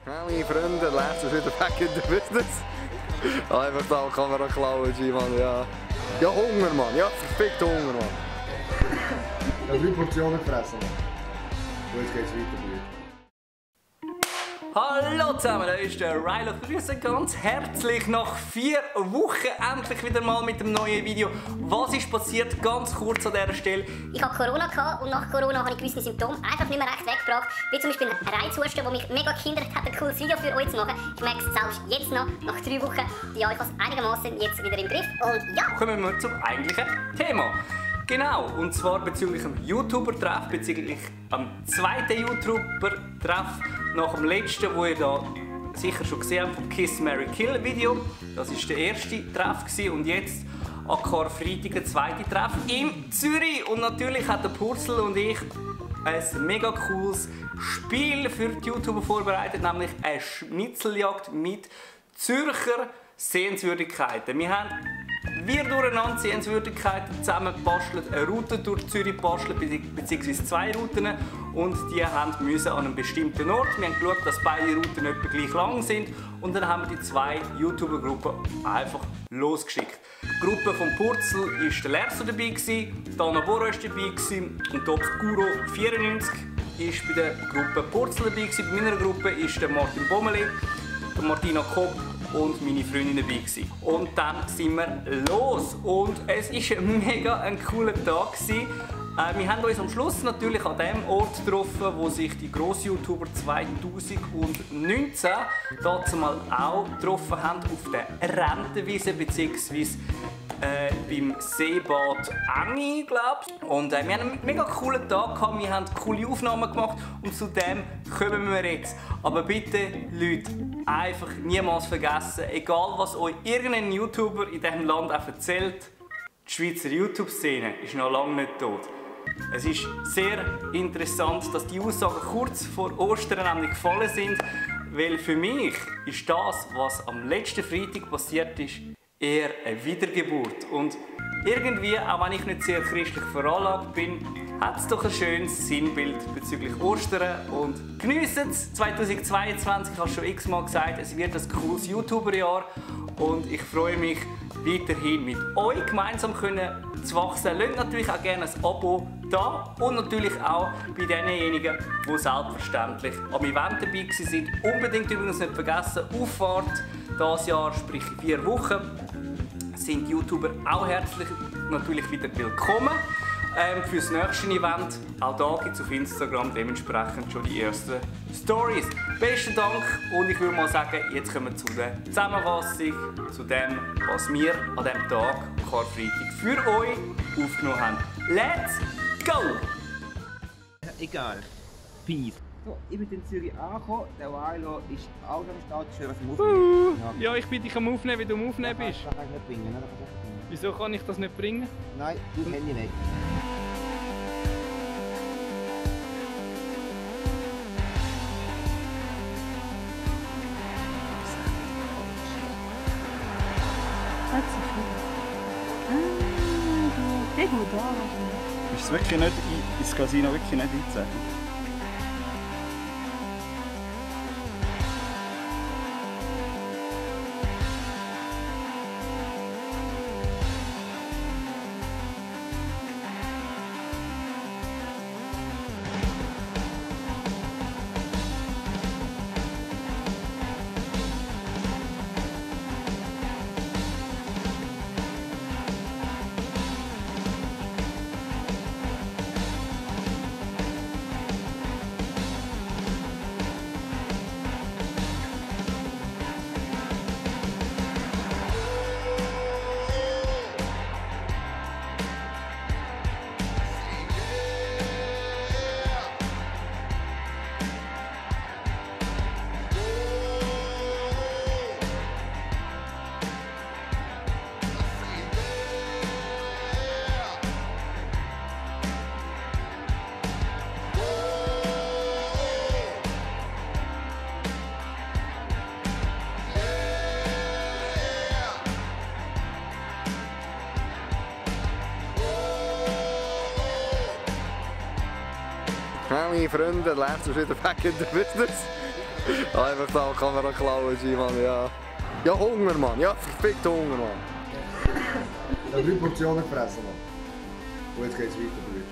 Ja, meine Freunde, läuft es wieder back in the business. Einfach da Kamera klauen, Mann, ja. Ja, Hunger, Mann, ja, verfickt Hunger, Mann. Ja, 3 Portionen gefressen, Mann. Und jetzt geht's weiter, Bruder. Hallo zusammen, da ist der Rylo. Ich begrüße ganz herzlich nach 4 Wochen endlich wieder mal mit dem neuen Video. Was ist passiert? Ganz kurz an dieser Stelle. Ich hatte Corona und nach Corona habe ich gewisse Symptome einfach nicht mehr recht weggebracht. Wie zum Beispiel ein Reizhusten, der mich mega gehindert hat, ein cooles Video für euch zu machen. Ich merke es selbst jetzt noch, nach 3 Wochen. Ja, ich habe es einigermaßen jetzt wieder im Griff. Und ja! Kommen wir zum eigentlichen Thema. Genau, und zwar bezüglich dem YouTuber-Treff, bezüglich am zweiten YouTuber-Treff nach dem letzten, wo ihr da sicher schon gesehen habt, vom Kiss, Marry, Kill Video. Das war der erste Treff gewesen. Und jetzt an Karfreitag der zweite Treff in Zürich. Und natürlich hat der Purzel und ich ein mega cooles Spiel für die YouTuber vorbereitet, nämlich eine Schnitzeljagd mit Zürcher Sehenswürdigkeiten. Wir durcheinander Sehenswürdigkeiten zusammen gebastelt, eine Route durch Zürich gebastelt, beziehungsweise 2 Routen, und die müssen an einem bestimmten Ort. Wir haben geschaut, dass beide Routen etwa gleich lang sind, und dann haben wir die 2 YouTuber-Gruppen einfach losgeschickt. Die Gruppe von Purzel war der Lerso dabei, Dana Boro war dabei und Obscuro 94 war bei der Gruppe Purzel dabei. Bei meiner Gruppe ist der Martin Bommeli, der Martina Kopp und meine Freundin dabei gewesen. Und dann sind wir los und es war mega ein cooler Tag gewesen. Wir haben uns am Schluss natürlich an dem Ort getroffen, wo sich die Gross-YouTuber 2019 dazu mal auch getroffen haben, auf der Rentenwiese bzw. beim Seebad Engi, glaube ich. Und wir haben einen mega coolen Tag gehabt, wir haben coole Aufnahmen gemacht und zu dem kommen wir jetzt. Aber bitte, Leute, einfach niemals vergessen, egal was euch irgendein YouTuber in diesem Land auch erzählt, die Schweizer YouTube-Szene ist noch lange nicht tot. Es ist sehr interessant, dass die Aussagen kurz vor Ostern nämlich gefallen sind, weil für mich ist das, was am letzten Freitag passiert ist, eher eine Wiedergeburt. Und irgendwie, auch wenn ich nicht sehr christlich veranlagt bin, hat es doch ein schönes Sinnbild bezüglich Ostern. Und geniessen es 2022, ich habe es schon x-mal gesagt, es wird ein cooles YouTuber-Jahr und ich freue mich weiterhin mit euch gemeinsam zu wachsen. Lasst natürlich auch gerne ein Abo da und natürlich auch bei denjenigen, die selbstverständlich am Event dabei waren. Unbedingt übrigens nicht vergessen, Auffahrt dieses Jahr, sprich 4 Wochen, sind die YouTuber auch herzlich natürlich wieder willkommen für das nächste Event. Auch da gibt es auf Instagram dementsprechend schon die ersten Stories. Besten Dank und ich würde mal sagen, jetzt kommen wir zu der Zusammenfassung, zu dem, was wir an diesem Tag, Karfreitag, für euch aufgenommen haben. Let's go! Egal. Peace. So, ich bin in Zürich angekommen, der Rylo ist auch am Start, schön was am Aufnehmen. Ja, ich bin dich am Aufnehmen, wie du am Aufnehmen bist. Das kann ich nicht bringen, ne? Das kann ich nicht bringen. Wieso kann ich das nicht bringen? Nein, du Handy weg. Ist es wirklich nicht ins Casino wirklich nicht einzahlen? Ja, meine Freunde, läuft es wieder back in the business. Einfach da Kamera klauen, Mann, ja. Ja, Hunger, Mann. Ja, verfickter Hunger, Mann. Ich habe 3 Portionen gefressen, Mann. Und jetzt geht's weiter, Bruder.